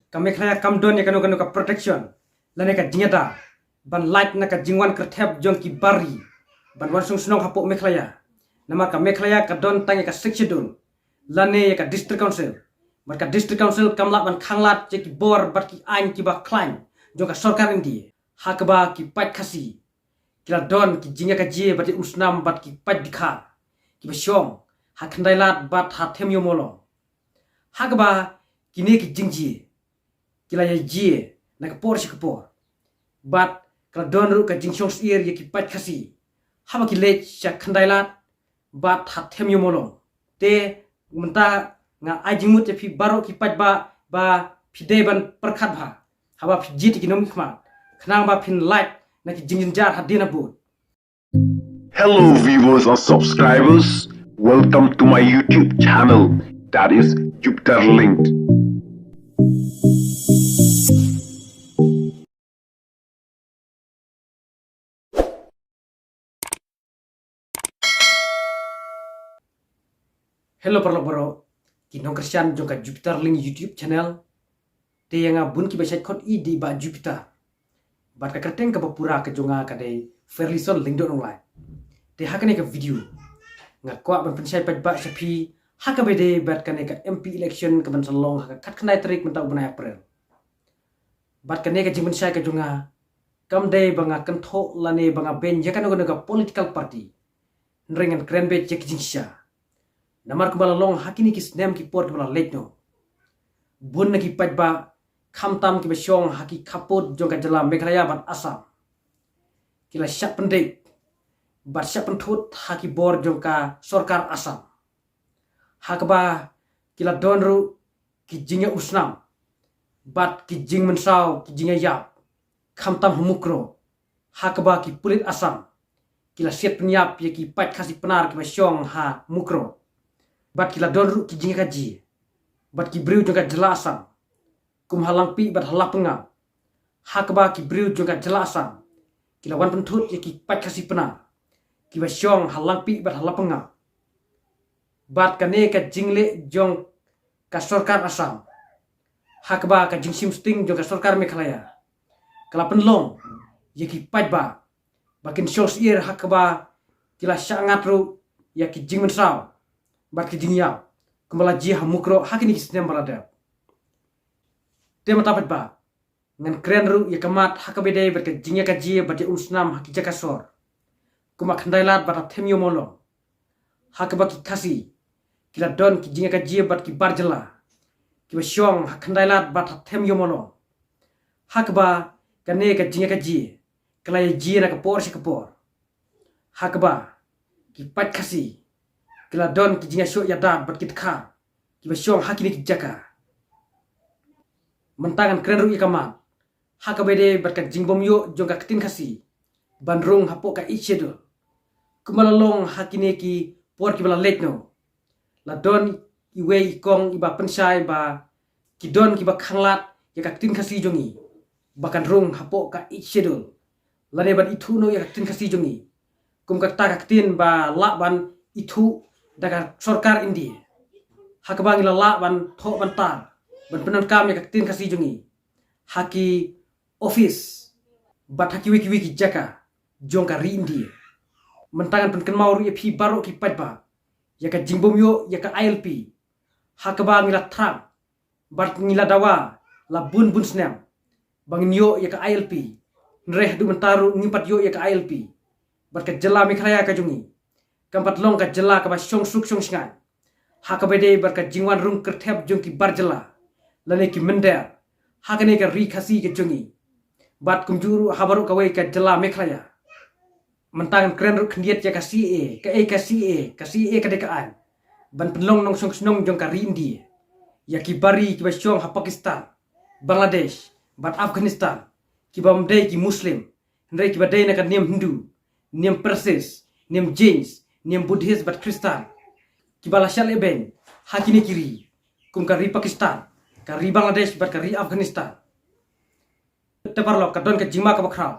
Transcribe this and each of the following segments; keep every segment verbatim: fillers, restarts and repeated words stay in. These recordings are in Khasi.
Ka Meghalaya kam don ïa kano kano ka protection lane ka jingïada ban lait na ka jingwan kyrthep jong ki bar ri ban wan shong shnong hapoh Meghalaya. Namar ka Meghalaya ka don tang ïa ka Sixth Schedule lane ïa ka District Council. Bad ka District Council kam lah ban khanglad ïa ki bor bad ki aiñ kiba khlaiñ jong ka sorkar India ha kaba ki paid Khasi ki la don ki jingïakajia bad ïa umsnam bad ki paid dkhar kiba shong ha Khyndailad bad ha Them Ïew Mawlong. Ha kaba kine ki jingjia ki la ïa jia na ka por sha ka por. Bad ka la don ruh ka jingshong syier ïa ki paid Khasi haba ki leit sha Khyndailad bad ha Them Ïew Mawlong. Te mynta nga ai jingmut ïa phi baroh ki paidbah ba phi dei ban pyrkhat bha haba phi jied ïa ki nongmihkhmat khnang ba phin lait na ki jingjynjar hadien habud. Hello viewers and subscribers, welcome to my YouTube channel, that is Jupiter Linked. Hello paralok baroh ki nongkyrshan jong ka Jupiter Linked YouTube channel. Te ïa nga bun kiba shait khot i dei Bah Jupiter. Bad ka kyrteng kaba pura ka jong nga ka dei Fairlyson Lyngdoh Nonglait. Te ha kane ka video nga kwah ban pynshai paidbah sha phi ha kaba ïadei bad kane ka M P election kaban sa long ha ka khatkhyndai tarik mynta u bnai April. Bad kane ka jingpynshai ka jong nga kam dei ba nga kynthoh lane ba nga beiñ ïa kano kano ka political party. Hynrei ngan kren beit ïa ki jingshisha. Namar kumba la long ha kine ki snem ki por kiba la leit noh, bun na ki paidbah khamtam kiba shong ha ki khappud jong ka jylla Meghalaya bad Assam ki la shah pyndep bad shah pynthut ha ki bor jong ka sorkar Assam. Ha kaba ki la don ruh ki jingïaumsnam bad ki jingmynsaw, ki jingïaïap khamtam ha Mukroh. Ha kaba ki pulit Assam ki la siat pynïap ïa ki paid Khasi Pnar kiba shong ha Mukroh. Bad ki la don ruh ki jingïakajia bad ki briew jong ka jylla Assam kum ha Langpih bad ha Lapangap. Ha kaba ki briew jong ka jylla Assam ki la wan pynthut ïa ki paid Khasi Pnar kiba shong ha Langpih bad ha Lapangap. Bad kane ka jingleh jong ka sorkar Assam ha kaba ka jingshim sting jong ka sorkar Meghalaya ka la pynlong ïa ki paidbah ba kin shong syier ha kaba ki la shah ngat ruh ïa ki jingmynsaw bad ki jingïap kumba la jia ha Mukroh ha kine ki snem ba la dep. Te mynta paidbah ngan kren ruh ïa ka mat ha kaba ïadei bad ka jingïakajia bad ïaumsnam ha ki jaka sor kum ha Khyndailad bad ha Them Ïew Mawlong. Ha kaba ki Khasi ki la don ki jingïakajia bad ki bar jylla kiba shong ha Khyndailad bad ha Them Ïew Mawlong. Ha kaba kane ka jingïakajia ka la ïa jia na ka por sha ka por. Ha kaba ki paid Khasi ki la don ki jingïashoh ïada bad ki dkhar kiba shong ha kine ki jaka. Mynta ngan kren ruh ïa ka mat ha kaba ïadei bad ka jingbym ïoh jong ka ktien Khasi ban rung hapoh ka Eighth Schedule. Kumba la long ha kine ki por kiba la leit noh, la don iwei i kong iba pynshai ba ki don kiba khanglad ïa ka ktien Khasi jong ngi ba kan rung hapoh ka Eighth Schedule lane ban ithuh noh ïa ka ktien Khasi jong ngi kum kata ka ktien ba lah ban ithuh da ka sorkar India. Ha kaba ngi la lah ban thoh ban tar ban pyndonkam ïa ka ktien Khasi jong ngi ha ki office bad ha kiwei kiwei ki jaka jong ka ri India. Mynta ngan pynkynmaw ruh ïa phi baroh ki paidbah ïa ka jingbym ïoh ïa ka I L P ha kaba ngi la thrang bad ngi la dawa la bun bun snem ba ngin ïoh ïa ka I L P. Hynrei haduh mynta ruh ngim pat ïoh ïa ka I L P. Bad ka jylla Meghalaya ka jong ngi kam pat long ka jylla kaba shong suk shong shngaiñ ha kaba ïadei bad ka jingwan rung kyrthep jong ki bar jylla lane ki mynder ha kane ka ri Khasi ka jong ngi. Bad kumjuh ruh ha baroh kawei ka jylla Meghalaya. Mynta ngan kren ruh khyndiat ïa ka C A A. Kaei ka C A A? Ka C A A ka dei ka aiñ ban pynlong nongshong shnong jong ka ri India ïa ki bar ri kiba shong ha Pakistan, Bangladesh bad Afghanistan, kiba ym dei ki Muslim hynrei kiba dei na ka niam Hindu, niam Persis, niam Jains, niam Buddhist bad Khristan, kiba la shah lehbeiñ ha kine ki ri kum ka ri Pakistan, ka ri Bangladesh bad ka ri Afghanistan. Te paralok, ka don ka jingma kaba khraw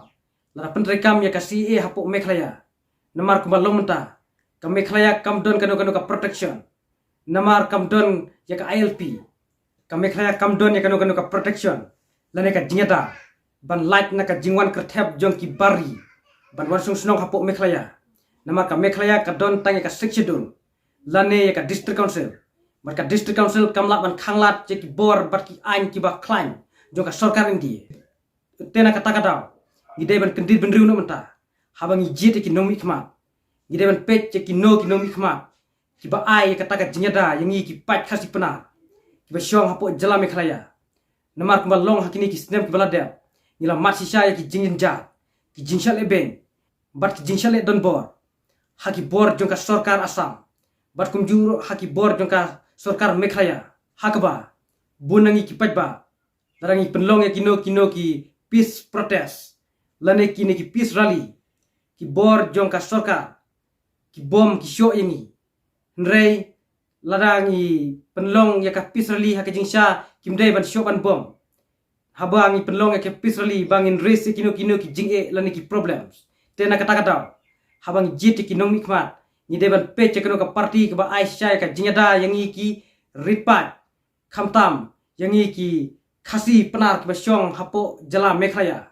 lada pyntreikam ïa ka C A A hapoh Meghalaya. Namar kumba long mynta, ka Meghalaya kam don kano kano ka protection namar kam don ïa ka I L P. ka Meghalaya kam don ïa kano kano ka protection lane ka jingïada ban lait na ka jingwan kyrthep jong ki bar ri ban wan song shnong hapoh Meghalaya. Namar ka Meghalaya ka don tang ïa ka Sixth Schedule lane ïa ka District Council. Bad ka District Council kam lah ban khanglad ïa ki bor bad ki aiñ kiba khlaiñ jong ka sorkar India. Te na kata ka daw ngi dei ban kyndit bynriew noh mynta. Haba ngi jied ïa ki nongmihkhmat, ngi dei ban peit ïa kino ki nongmihkhmat kiba ai ïa kata ka jingïada ïa ngi ki paid Khasi Pnar kiba shong hapoh jylla Meghalaya. Namar kumba long ha kine ki snem kiba la dep, ngi la mad shisha ïa ki jingjynjar, ki jingshah lehbeiñ bad ki jingshah leh donbor ha ki bor jong ka sorkar Assam bad kumjuh ruh ha ki bor jong ka sorkar Meghalaya. Ha kaba bun na ngi ki paidbah, lada ngi pynlong ïa kino kino ki peace protest lane kine ki peace rally, ki bor jong ka sorkar ki bom ki shoh ïa ngi. Hynrei lada ngi pynlong ïa ka peace rally ha ka jingshisha, kim dei ban shoh ban bom. Haba ngi pynlong ïa ka peace rally ba ngin raise ïa kino kino ki jingeh lane ki problems. Te na kata ka daw, haba ngi jied ïa ki nongmihkhmat, ngi dei ban peit ïa kano ka party kaba ai shisha ïa ka jingïada ïa ngi ki rit paid, khamtam ïa ngi ki Khasi Pnar kiba shong hapoh jylla Meghalaya.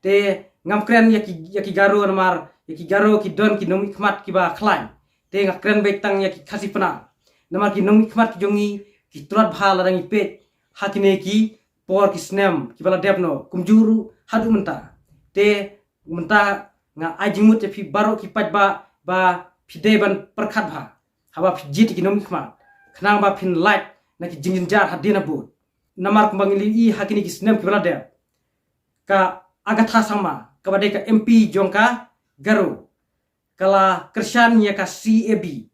Te ngam kren ïa ki, ïa ki Garo, namar ïa ki Garo ki don ki nongmihkhmat kiba khlaiñ. Te nga kren beit tang ïa ki Khasi Pnar. Namar ki nongmihkhmat ki jong ngi ki tlot bha lada ngi peit ha kine ki por ki snem kiba la dep noh, kumjuh ruh haduh mynta. Te mynta nga ai jingmut ïa phi baroh ki paidbah ba phi dei ban pyrkhat bha haba phi jied ïa ki nongmihkhmat, khnang ba phin lait na ki jingjynjar hadien habud. Namar kumba ngi la ïohi ha kine ki snem kiba la dep, ka Agatha Sangma kaba dei ka M P jong ka Garo, ka la kyrshan ïa ka C A B,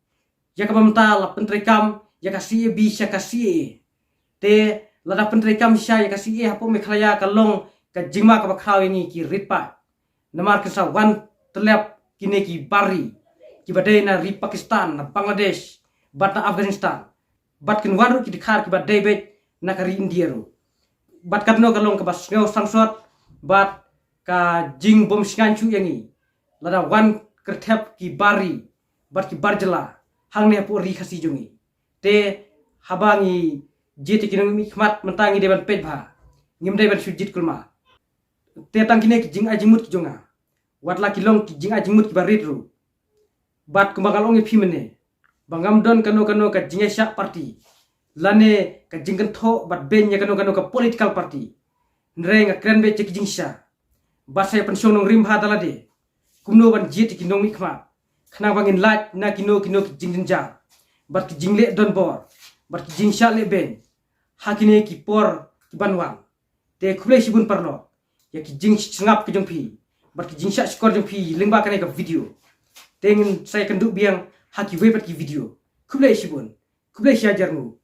ïa kaba mynta la pyntreikam ïa ka C A B sha ka C A A. Te lada pyntreikam shisha ïa ka C A A hapoh Meghalaya ka long ka jingma kaba khraw ïa ngi ki rit paid. Namar kin sa wan tyllep kine ki bar ri kiba dei na ri Pakistan, na Bangladesh bad na Afghanistan. Bad kin wan ruh ki dkhar kiba dei beit na ka ri India ruh. Bad katno ka long kaba sngew sangsot bad ka jingbymshngaiñ shuh ïa ngi lada wan kyrthep ki bar ri bad ki bar jylla hangne hapoh ri Khasi jong ngi. Te haba ngi jied ïa ki nongmihkhmat mynta ngi dei ban peit bha, ngim dei ban shu jied kulmar. Te tang kine ki jingai jingmut ki jong nga, wat la ki long ki jingai jingmut kiba rit ruh. Bad kumba nga la ong ïa phi mynne ba ngam don kano kano ka jingïaishah party lane ka jingkynthoh bad beiñ ïa kano kano ka political party. Hynrei nga kren beit ïa ki jingshisha bad sa ïa pynshong nongrim bha da lade kumno ban jied ïa ki nongmihkhmat, khnang ba ngin lait na kino kino ki jingjynjar bad ki jingleh donbor bad ki jingshah lehbeiñ ha kine ki por ki ban wan. Te khublei shibun paralok ïa ki jingsngap ki jong phi bad ki jingshah shkor jong phi lyngba kane ka video. Te ngin sa ïakynduh biang ha kiwei pat ki video. Khublei shibun. Khublei shihajar nguh.